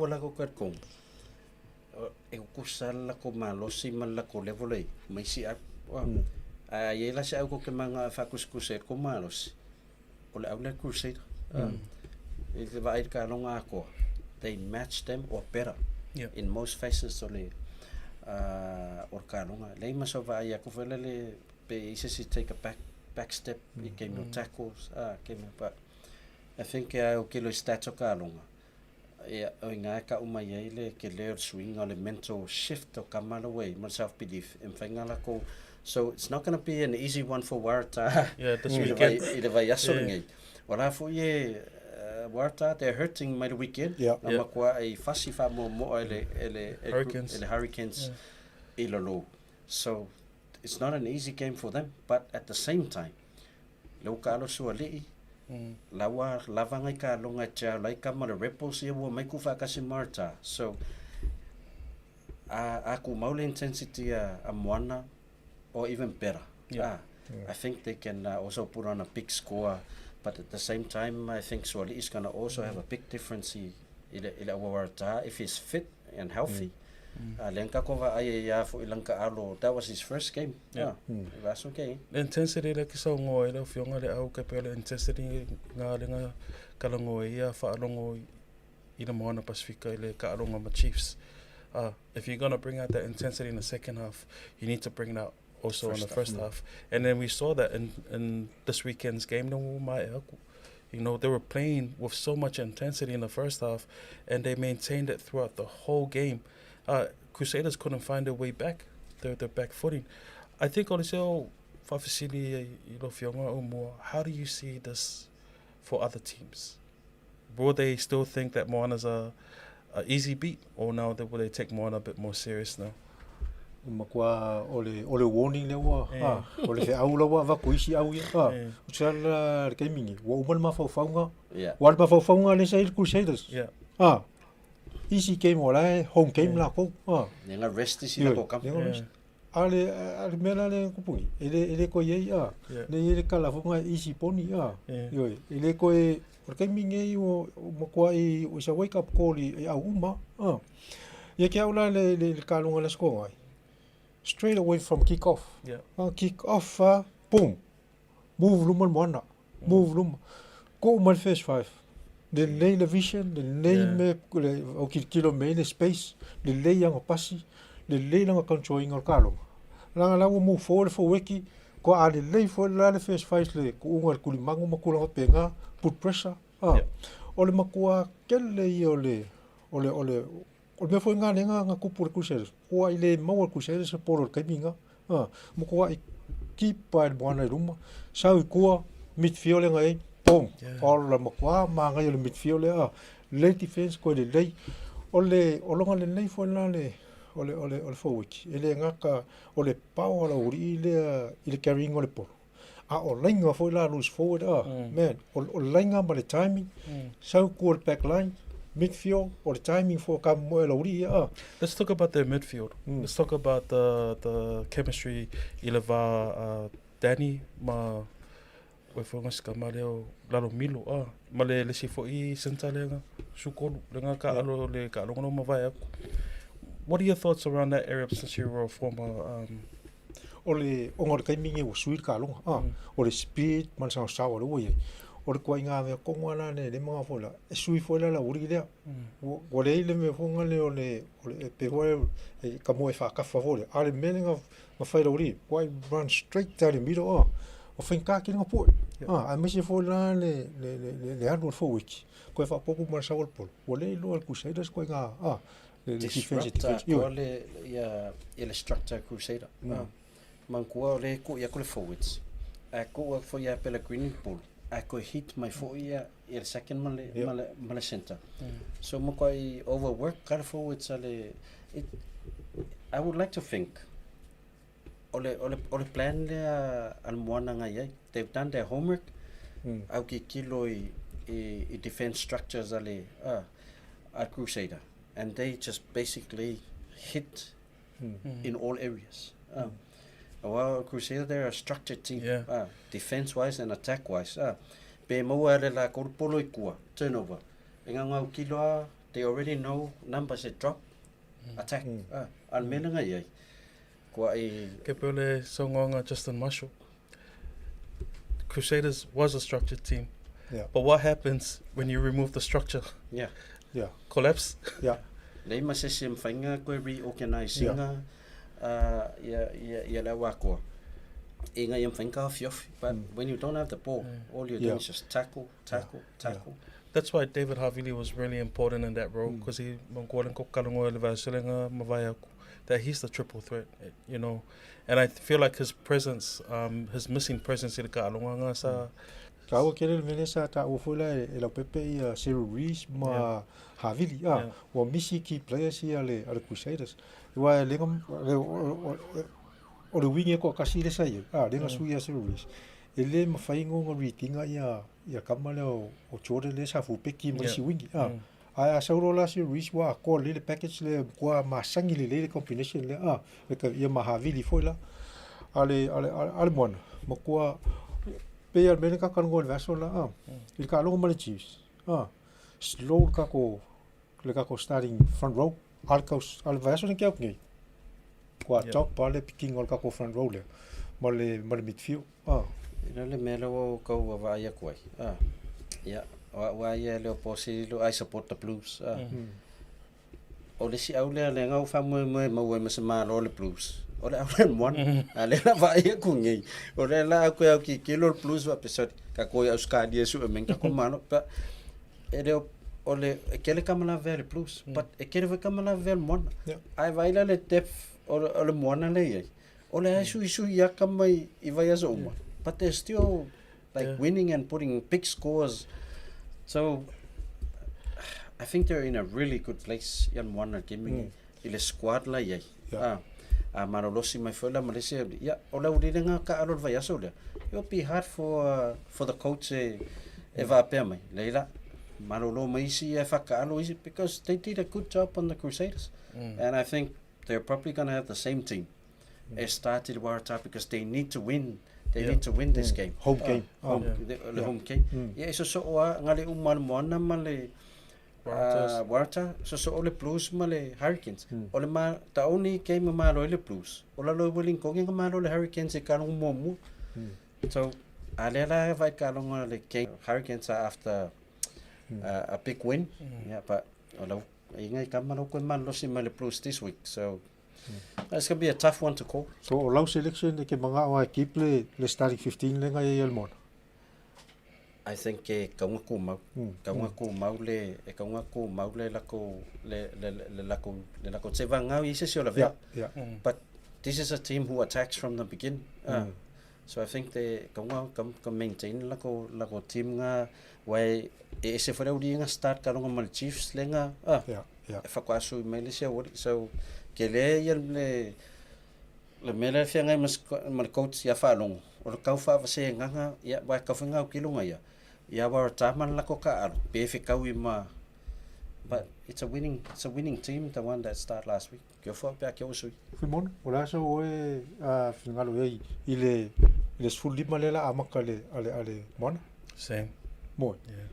ua lakou talitogu, e tutusa lava le latou malosi ma le latou level e i ai ma isi au. Ae a i ai la se au tou te mananao e faatusatusa i ai le tou malosi, o le au lea Crusader. I le vaai i le taaloga atoa, they match them or better in most facets o le taaloga. E leai ma sau vaai atu foi lele pe i ai se isi take a back step i taimi o tackles, but I think a autilo i stats o taaloga, ia, o i ina e tau mai ai le tele o le suiga o le mental shift o tama la ua i ai ma le self belief e mafai ona latou. So it's not gonna be an easy one for Waratah Yeah, this weekend. I le vaiaso lenei. O la foi e Waratah, they're hurting mai le weekend. Na matua i fasi faamuamua e le, e le, e Hurricanes. E le Hurricanes i lalo. So it's not an easy game for them, but at the same time, le ua taalo suali'i, la ua lava nai taaloga e te ala ai tama le Rebels ia ua omai tuufaatasi ma Waratah. So a tumau le intensity a Moana or even better. Ah, I think they can also put on a big score, but at the same time I think Suali'i is going to also have a big difference i le aua Waratah if he's fit and healthy. Lea na tatou vaai ai ia foi lana taalo, that was his first game. Ah, that's okay. Le intensity le ki saunoa ai lau Afioga le au kai pea le intensity nga le nga kalagoa ai ia faalogo i le Moana Pasifika i le kaaloga ma Chiefs. If you're gonna bring out that intensity in the second half, you need to bring it out also in the first half. And then we saw that in this weekend's game, no mai aku. They were playing with so much intensity in the first half, and they maintained it throughout the whole game. Crusaders couldn't find their way back, their back footing. I think o le faafesili i lau Afioga o mua, how do you see this for other teams? Will they still think that Moana's a easy beat, or now will they take Moana a bit more serious now? Matua o le warning lea ua o le feau la ua avatu isi au ia. O se ala le taimi nei, ua uma le mafaufauga. Ua le mafaufauga lea sa i le Crusaders. Easy game o la e home game lakou. Ia na rest isi latou kama. Ia rest. A le mea la lea e tupu nei, e le toe i ai le i ai le kala foi na easy poni. Ioe, e le toe o le taimi nei ua matuai o isa wake up call i au uma. Ia ke au la le kaloga le aso ai. Straight away from kick off. Kick off, boom. Move luma le Moana. Move luma. Ko uma le first five. Lelei le vision, lelei me le o kilokilo me le space, lelei aga pasi, lelei lana control ina o le kaloga. Langa la ua move forward le forward ko a lelei foi la le first five le kuuga le kulimagu ma kulaga penga, put pressure. O le matua kele ia o le mea foi ngā lenga nga kupu le Crusaders. Kua i le maua le Crusaders se polo le taimi nga. Mo kua i kipa e le Moana i luma. Sau i kua, midfield le ngai, boom. O la matua ma ngai o le midfield le a. Le defense koe le lei. O le o longa le nei foi la le o le forward. E le ngaka o le power la uri i le i le carrying o le polo. A o lainga foi la loose forward man o lainga ma le timing. Sau kua le back line midfield o le timing for ka mo e la uri ia. Let's talk about their midfield. Let's talk about the chemistry i le va Danny ma ua foi ska ma leo lalo milo ma le si foi senta le nga sukolu le nga ka alo le ka alo ma vai aku. What are your thoughts around that area since you were a former O le o le taimi nei ua sui le kaloga. O le speed ma le saosaoa le ua i ai. O le tuaiga mea tonu lava la le maga foi la, e sui foi la la uli lea. Ua leai le mea foi lea o le pe foi e ka moe faakafa foi lea. A o le mea lea na fai la uli, ua run straight down the middle o faigata tele na poe. Aemaise foi la le alu o le forward. Koe faaopoopo ma le sau o le polo. Ua le iloa e le Crusaders koiga le defense disrupt defense. Atoa le ia ia le structure Crusader. Manatua o le tuu ia le forwards. A tuu atu foi ia Pellegrini polo. A toe hit mai foi ia le second ma le ma le center. So matua overwork ka le forwards a le it, I would like to think o le plan lea a le Moana ngai ai. They've done their homework. Au kilo i defense structures a le a Crusader and they just basically hit in all areas. Well, Crusader, they're a structured team, defense wise and attack wise. Pe maua le la ko polo i kua, turnover. E ngā ngau kilo a They already know numbers e drop, attack. A le mea lena i ai. Kua i... Ke pei o le saunoaga a Justin Marshall, Crusaders was a structured team. Yeah. But what happens when you remove the structure? Yeah. Yeah. Collapse. Yeah. Leai ma se isi e mafai ona toe reorganise ina ia le au atoa ina ia mafai ona taofiofi. But when you don't have the ball, all you're doing is just tackle, tackle, tackle. That's why David Havili was really important in that role because he manatua le kalanoa i le vaiaso ma vae aku that he's the triple threat, you know. And I feel like his presence, his missing presence i le kaaloga nga sa Taua tele le mea lea sa taua foi la e Laupepe ia Cyril Rees ma Havili a ua misi key players ia a le Crusaders. Aua e le o le uiga e toatasi lea sa i ai a lea na sui ia Cyril Rees e le mafai ona read ina ia tama lea o Jordan lea sa fupeki ma le isi uiga a. Ae a sau loa la Cyril Rees ua atoa lelei le package lea ua masani lelei le combination lea a ia ma Havili foi la. A le moana matua pei lava o le mea lea na tatou talanoa i le vaiaso le la a, i le taaloga ma le Chiefs a, slow le tatou starting front row a le vaiaso lea na tea atu nei, ua top lava le pikiina o le tatou front row lea ma le midfield a. E le o le mea lea ua ou tau vaavaai atu ai a, ia, o au lava ia e le o po se lilo, I support the Blues a. O le isi au lea lea na ou faamoemoe e maua ai ma se malo le Blues, o le au lea moana. A lea la vaai aku nei, o lea la au koe au kikilo le Blues faapea sorry, tatou i Ausetalia e sue mai ni tatou malo. But e le o, o le, e tele tama lavevea i le Blues, but e tele foi tama lavevea i le moana. Ae vaai la le depth o le moana lea e i ai, o lea e suisui aka mai i vaiaso uma, but they're still like winning and putting big scores. So I think they're in a really good place ia le Moana Gaming i le squad la i ai. A malolosi mai foi la ma le isi, ia, o le aulilega taalo i le vaiaso lea, it will be hard for the coach e faapea mai, leai la, malolo mai isi ia e faataalo isi because they did a good job on the Crusaders. And I think they're probably going to have the same team as started Waratah because they need to win. They need to win this game. Home game. Home, the, le home game. Ia, e sosoo lava nga le uma le Moana ma le Waratah, sosoo le Blues ma le Hurricanes. O le ma, the only game e malo ai le Blues, o lalo i Wellington nga malo le Hurricanes i kalogo muamua. So, a lea la vaai kalogo le game, Hurricanes are after a big win. Yeah, but o lau, inga i kama lau koe malolosi mai le Blues this week. So, it's going to be a tough one to call. So o lau selection e ke manga'o a e keep le starting 15 lea na i ai e le Moana? I think e kauga kumau. Kauga kumau le, e kauga kumau le lakou, le, le, le lakou, le lakou se vagau i se isi o lavea. But this is a team who attacks from the beginning. So I think they kauga ka maintain le lakou team nga, aua e ese foi le auliiga start kaloga ma le Chiefs lea na, e faatoa sui mai le isi aualii. So, tele ia le mea lea e feagai ma le coach ia faalogo, o le tau faavasegaga, ia, aua e tau foi ona autilo ia, ia Waratah ma le latou taaalo, pe fetaui ma, but it's a winning team, the one that start last week. Ke ofa pe a ke o sui. Fuimono, o le a sau oe finagalo i ai i le 15 lea la amata a le Moana? Same. Moe. Yeah.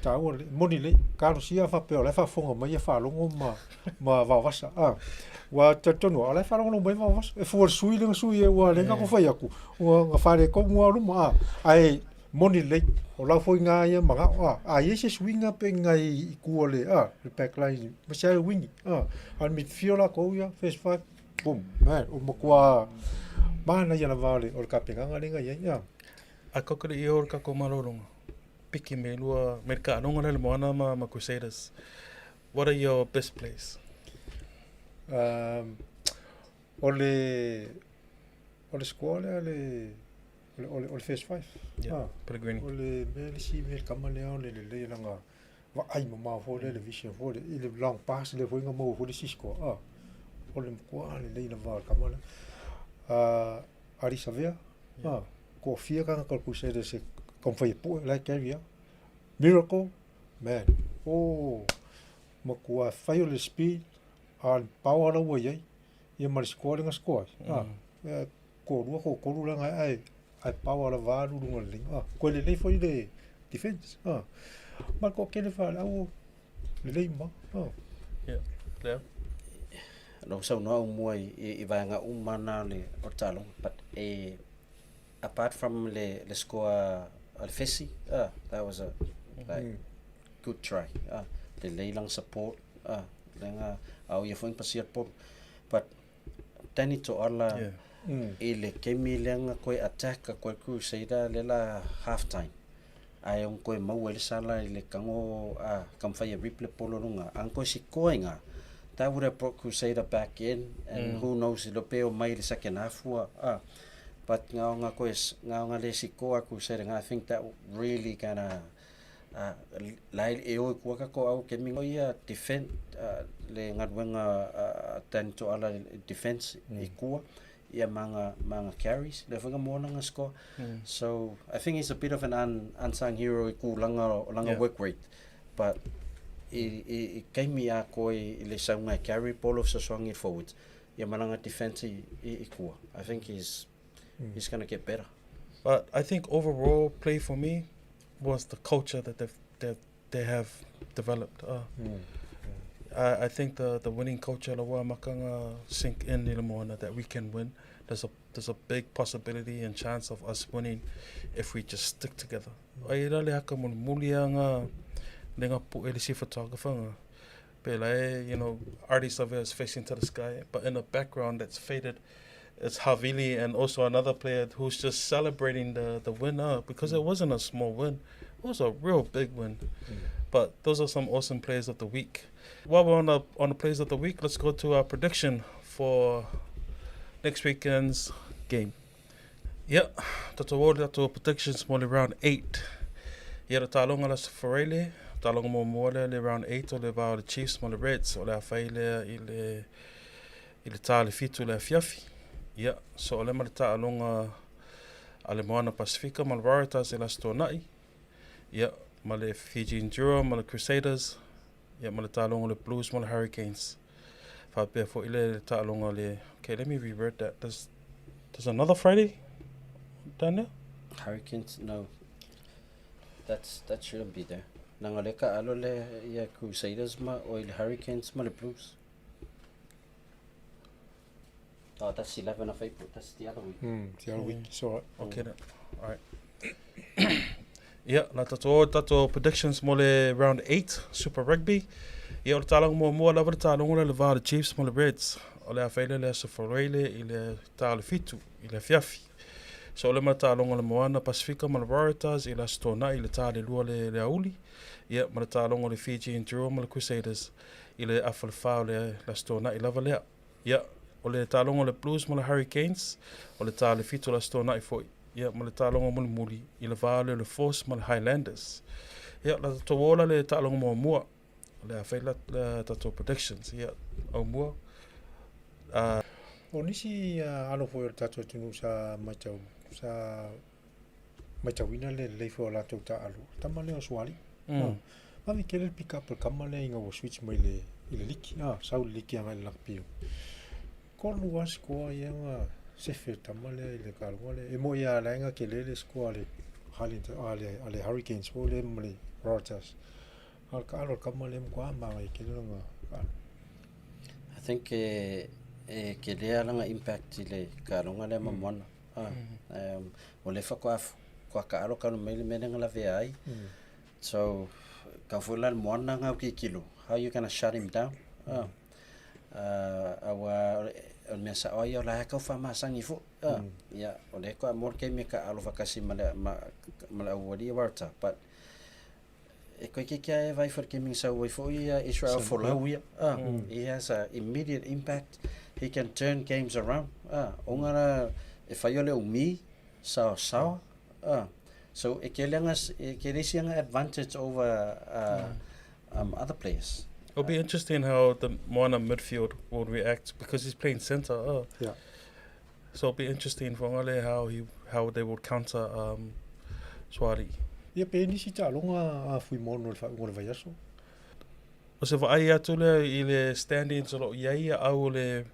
Taua le, moni lelei, talosia faapea o la e faafofoga mai ia faalogo ma Vaovasa. A, ua talitonu lava, o la e faalogologo mai Vaovasa. E fua i le sui lea na sui ai, ua lea na tatou fai atu, ua na faaletonu lava luma. A, ae moni lelei, o lau foi na ia manao. A, a i ai se suiga pe ni nai i tua o le, a, le backline, ma se ai uini. A, a o le midfield latou ia, first five, boom, man, ua matua manaia lava o le tapenaga lea na i ai. A. A kau i o le tatou malologa, piki me lua, me le kaaloga lea le Moana ma Crusaders. What are your best plays? O le score lea o le first five. Yeah, Pellegrini. O le mea le isi mea le kama lea o le lelei lana vaai mamao foi lea le vision foi le i le long pass lea foi na maua foi le isi score. O le matua lelei lava o le kama lea. Ardie Savea. Toafia tagata o le Crusaders e taumafai e pue la e carry lava. Miracle, man, oh, matua fai o le speed, a o le power la ua i ai, ia ma le score lea na score ai. Toalua, toatolu la na ae power lava alu i luga o le laina. Toe lelei foi le defense. Ma le toatele faaleau. Lelei ma. Oh. Yeah. Lea. Na ou saunoa mua i vaega uma na o le taaloga, but e apart from le score a le Fesi, that was a like good try. Lelei lana support, lega a o ia foi pasia le polu. But Danny Toala i le kemi lea na koe attack a koe Crusader le la half time. Ae on koe maua i le sala i le kago a kamawhai e rip le polo lunga. Ang koe sikoa inga. That would have brought Crusader back in and who knows i lope o mai le second half ua. But ngā nga koe ngā nga le sikoa Crusader nga I think that really gonna lai e oi kua ka ko au ke mingo ia defend le ngaluenga Danny Toala defense i kua ia manga carries le whanga mo langa score. So I think he's a bit of an unsung hero i ku langa langa work rate, but i kaimi a koe i le saunga carry ball of saswangi forwards ia malanga defense i kua. I think he's going to get better. But I think overall play for me was the culture that they have developed. I think the winning culture la wa makanga sink in i le moana that we can win. There's a big possibility and chance of us winning if we just stick together. Ai la le haka mo muli nga le nga pu ele si photographer nga. Pe lai, Ardie Savea is facing to the sky, but in the background that's faded, it's Havili and also another player who's just celebrating the win up, because it wasn't a small win. It was a real big win. But those are some awesome players of the week. While we're on the players of the week, let's go to our prediction for next weekend's game. Yeah, that's all that predictions mo le round 8. Ia le tālonga la Forele, tālonga mo mua lea le round 8 o le vā o le Chiefs mo le Reds, o le a whai lea i le tā le fitu le afiafi. Ia, so o le ma le tālonga a le Moana Pasifika ma le Waratahs e la Stona'i. Ia, ma le Fiji Enduro ma le Crusaders. Ia, ma le tālonga le Blues ma le Hurricanes. Whapea fo i le tālonga le... Okay, let me revert that. There's another Friday down there? Hurricanes, no. That shouldn't be there. Nanga leka alo le ia Crusaders ma o le Hurricanes ma le Blues. Oh, that's 11 of April. That's the other week. The other week. So okay then. All right. Yeah, la tato predictions mo le round 8 Super Rugby. Ia o le tālanga mua mua lava le tālonga le vā le Chiefs mo le Reds. O le awhaile le aso Foreile i le tā le fitu i le fiafi. So o le ma tālonga le Moana Pasifika ma le Waratahs i le aso tōna i le tā le lua le auli. Ia ma le tālonga le Fiji Enduro ma le Crusaders i le afa le whā o le aso tōna i lava lea. Ia o le tālonga le Blues ma le Hurricanes o le tā le fitu le aso tōna i foi. Ia ma le tālonga muli muli i le vā le Force ma le Highlanders. Ia la tō le tālonga mua mua. Le a whai la tātou predictions. Ia au mua. O nisi alo foi o le tātou tunu sa maitau, sa maitauina le leifo o lātou tā alo. Tama leo suali. Mavi kele le pick up le kama lea inga ua switch mai le i le liki. Sau le liki anga i le lakpio. Kolu a sikoa ia nga sefe tama lea i le kalunga lea. E mo ia la inga kele le sikoa le Highlanders, a le Hurricanes po le ma le Waratahs. Al ka alo kama lea mkwa manga i kele langa alo. I think e ke lea langa impact i le kalunga lea mamwana. O le fa kwa ka alo kanu mai le mele nga la vea ai. So, ka fula le moana ngau ki kilo. How you gonna shut him down? Awa o mea sa oi o la ka fa masangi fu. Ia o le ko amor ke me ka alo fakasi ma le awari warta, but e koe ke kia e vai for ke ming sa oi fo ia Israel Folau ia. He has a immediate impact. He can turn games around. O ngara e whai ole o mi sa sa. So e ke lenga e ke resi anga advantage over other players. It'll be interesting how the Moana midfield will react because he's playing center. Yeah. So it'll be interesting for ngale how they will counter Suari. Ia pe nisi tālonga a fui mono le whaunga le vaiaso. O se vaai atu le i le standings o lo ia au le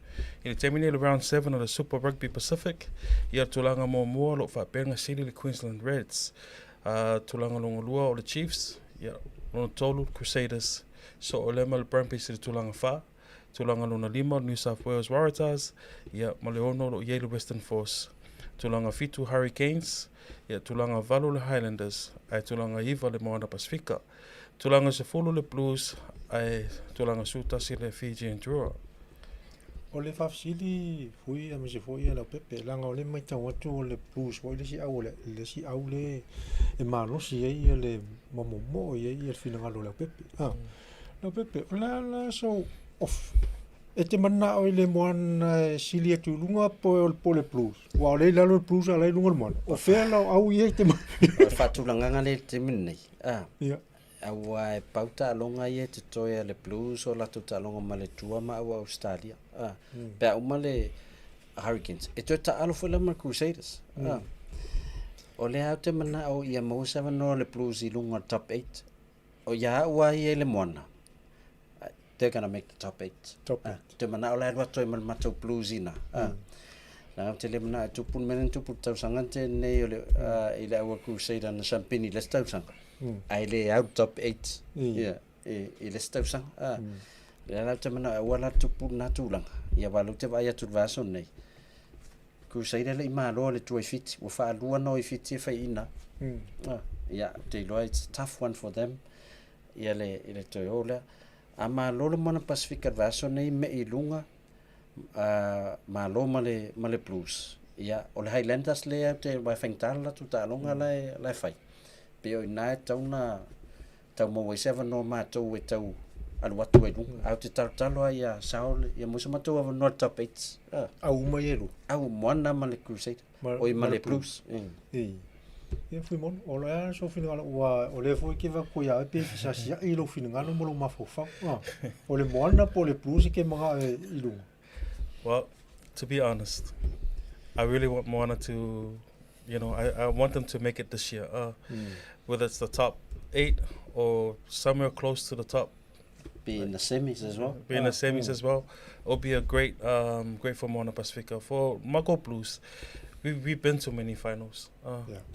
i le temine le round 7 o le Super Rugby Pacific ia tulaga mua mua lo whaapenga sili le Queensland Reds. Tulaga longa lua o le Chiefs, ia lona tolu Crusaders. So'olema le Brumbies i le tulaga 4, tulaga lona 5 New South Wales Waratahs, ia ma le 6 o lo o i ai le Western Force. Tulaga 7 Hurricanes, ia tulaga 8 le Highlanders, ae tulaga 9 le Moana Pasifika. Tulaga 10 le Blues, ae tulaga 11 le Fijian Drua. O le faafesili Fui aemaise foi ia Leaupepe, leaga o lea e matau atu o le Blues foi le isi au le isi au le e malosi ai ia le ma momoo i ai ia le finagalo o Leaupepe. Ah, Leaupepe, o le a la sou off e te manao i le moana e sili atu i luga po o le, po o le Blues? Aua o lea i lalo le Blues a o la e i luga le moana. O fea lau au ia i te O le faatulagaga lea i le taimi lenei, ah, Ia. Aua e pau taaloga ia e totoe a le Blues o latou taaloga ma le Tua ma au Ausetalia. Ah, pe a uma le Hurricanes, e toe taalo foi la ma le Crusaders. Ah. O lea ou te manao ia maua se avanoa le Blues i luga o le top 8. O ia au a ia i le moana, they're gonna make the top 8. Top 8. Ah, te manao la e alu atu ai ma le matou Blues i ina. Ah. Na ou te le manao e tupu le mea lea na tupu i le tausaga tenei o le, i le au a Crusader na siampini i le isi tausaga. Ae le au top 8 ia, i le isi tausaga. Ah. Lea la ou te manao e aua la le tupu lena tulaga. Ia aua o lea ou te vaai atu i le vaiaso lenei, Crusader e le i malo le tua i Fiti, ua faalua ona o i Fiti e fai i ina. Ah, ia, ou te iloa it's a tough one for them ia le, i le toe o lea. A malo le Moana Pasifika i le vaiaso lenei, mei i luga, malo ma le, ma le Blues. Ia, o le Highlanders lea ou te, aua e faigata le latou taaloga la e, la e fai. Pei o i ina e tatau ona tau maua ai se avanoa o matou e tau alu atu ai i luga. Ae ou te talotalo lava ia sao ia maua se matou avanoa i le top 8. Au uma ia e lua? Au, Moana ma le Crusader. Oi ma le Blues. Ii. Ia Fuimono, o le a sou finagalo ua o lea foi ke vaku ia oe pe fesasia'i lou finagalo ma lou mafaufau. Ah, o le moana po o le Blues e ke maga'o e i luga? Well, to be honest, I really want Moana to, you know, I want them to make it this year. Whether it's the top 8 or somewhere close to the top. Be in the semis as well. Be in the semis as well. It'll be a great, great for Moana Pasifika. For Mako Blues, we've been to many finals.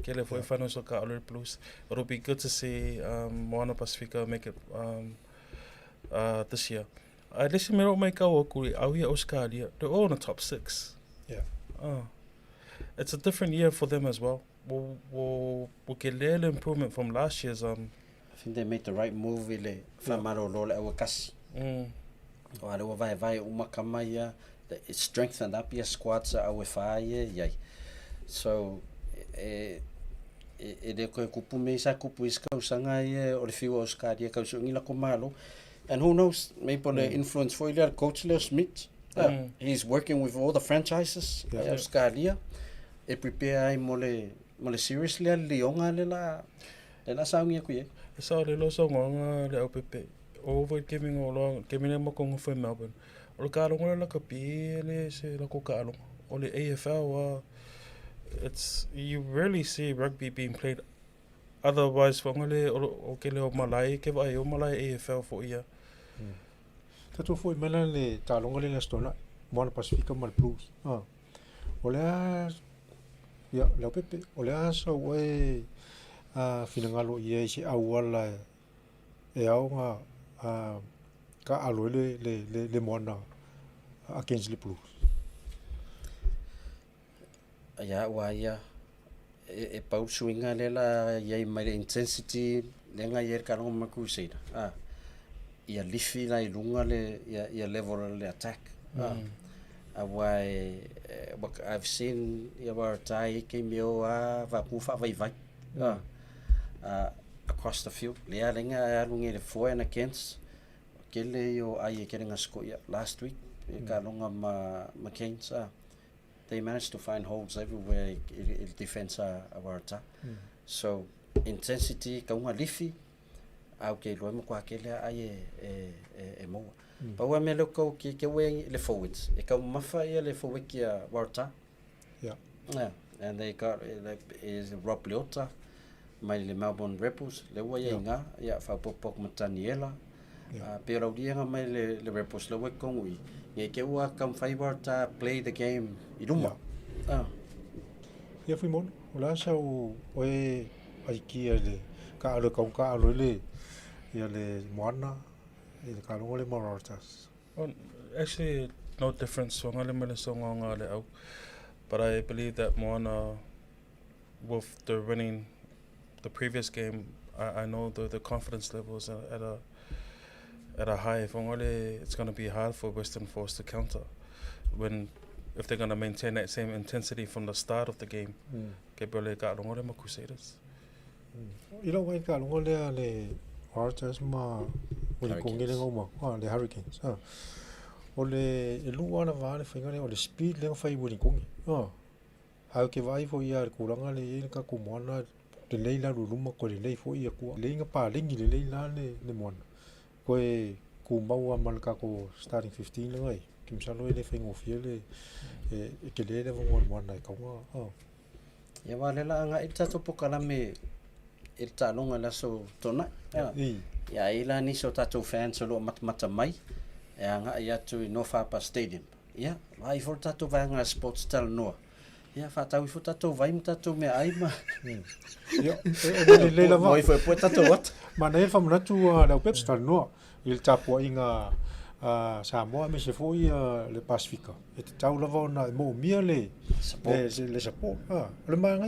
Kele foi finals o ka Alert Blues. It'll be good to see Moana Pasifika make it this year. Ae le isi mea o mai kau aku i au ia Australia, they're all in the top 6. It's a different year for them as well. We'll get little improvement from last year's. I think they made the right move i le whamarolo le aua kasi. O a rewa vae vae uma kama ia, it strengthened up ia squads a au e wha ia iai. So, e le koe kupu me isa kupu is kausanga ia o le whiu Australia kausuangi la ko malo. And who knows, maybe po le influence foi lea coach Leo Smith. He's working with all the franchises Australia. E prepare ai mo le series lea le lioga le la le la saungi aku iai. E sao le lo saunga le au pepe. O voi kemi ngo lo kemi le mo kongo foi Melbourne. O le kaalongo le lakapi le se la ko kaalongo. O le AFL it's you rarely see rugby being played otherwise fo ngale o ke leo malai ke vai o malai AFL fo ia. Tatou foi mai la le taaloga lea i le Aso Toonai, Moana Pasifika ma le Blues. O le a, ia, Leaupepe, o le a sau ai finagalo i ai se auala e ao ona taaalo ai le Moana against le Blues? Ia ua ia e pau le suiga lea la i ai mai le intensity lea na i ai le taaloga ma Crusader a ia lifi la i luga le ia level o le attack a aua e I've seen ia Waratah i taimi o a vaku faavaivai a across the field lea lenga e alu nei le for and against kele ia o ai e kele nga score ia last week e taaloga ma Canes a they managed to find holes everywhere i le defense a Waratah. So intensity kauga lifi a ou te iloa e matua tele lava ai e maua. Pau lava mea lea ou te tau ke ke ue le forwards, e taumamafa ia le forward a Waratah. Yeah. And they got like is Rob Leota mai le Melbourne Rebels, lea ua ia i ina, ia faaopoopo atu ma Taniela. Pei o le auliega mai le Rebels lea ua i totonu i i, ne i te i ua taumafai Waratah play the game i luma. Ia Fuimono, o le a sau oe aikia i le taaalo e tau taaalo ai le ia le moana i le kalogo le ma Waratahs? Well, actually, no difference. Fagalele ma le sogaoga a le au. But I believe that Moana, with the winning the previous game, I, I know the, the confidence levels are at a at a high. Fagalele, it's going to be hard for Western Force to counter when if they're going to maintain that same intensity from the start of the game. Ke pele ka longo ma Crusaders. I lau ai kalogo lea le Waratahs ma Ulikongi le gauma, ah, le Hurricanes. Ah. O le e lua la va le faiga lea o le speed lea na fai i Ulikongi. Ah. Ae ou te vaai foi ia i le tulaga lea e i ai le tatou moana lelei le alu i luma toe lelei foi ia tua. Lelei na paleni lelei la le, le moana. Toe tumau lava ma le tatou starting 15 lea na i ai. Ou te masalo e le faigofie le e, e tele le avanoa o le moana e tau na. Ah. Ia aua o lea o le a agai le tatou polokalame i le taaloga i le aso Toonai. Ia ai la nisi o tatou fans o lo o matamata mai e agai atu i North Harbour Stadium. Ia, vaai ifo le tatou vaega sports talanoa. Ia, faatau ifo tatou vai ma tatou meaai ma... Ia, e e lelei lava. Moe ifo e poe tatou ata. Manaia le faamanatu a le aupeps talanoa i le tapuaiga a Samoa aemaise foi le Pasefika. E tatau lava ona e moomia le support. Le, le support. Ah, o le manaia.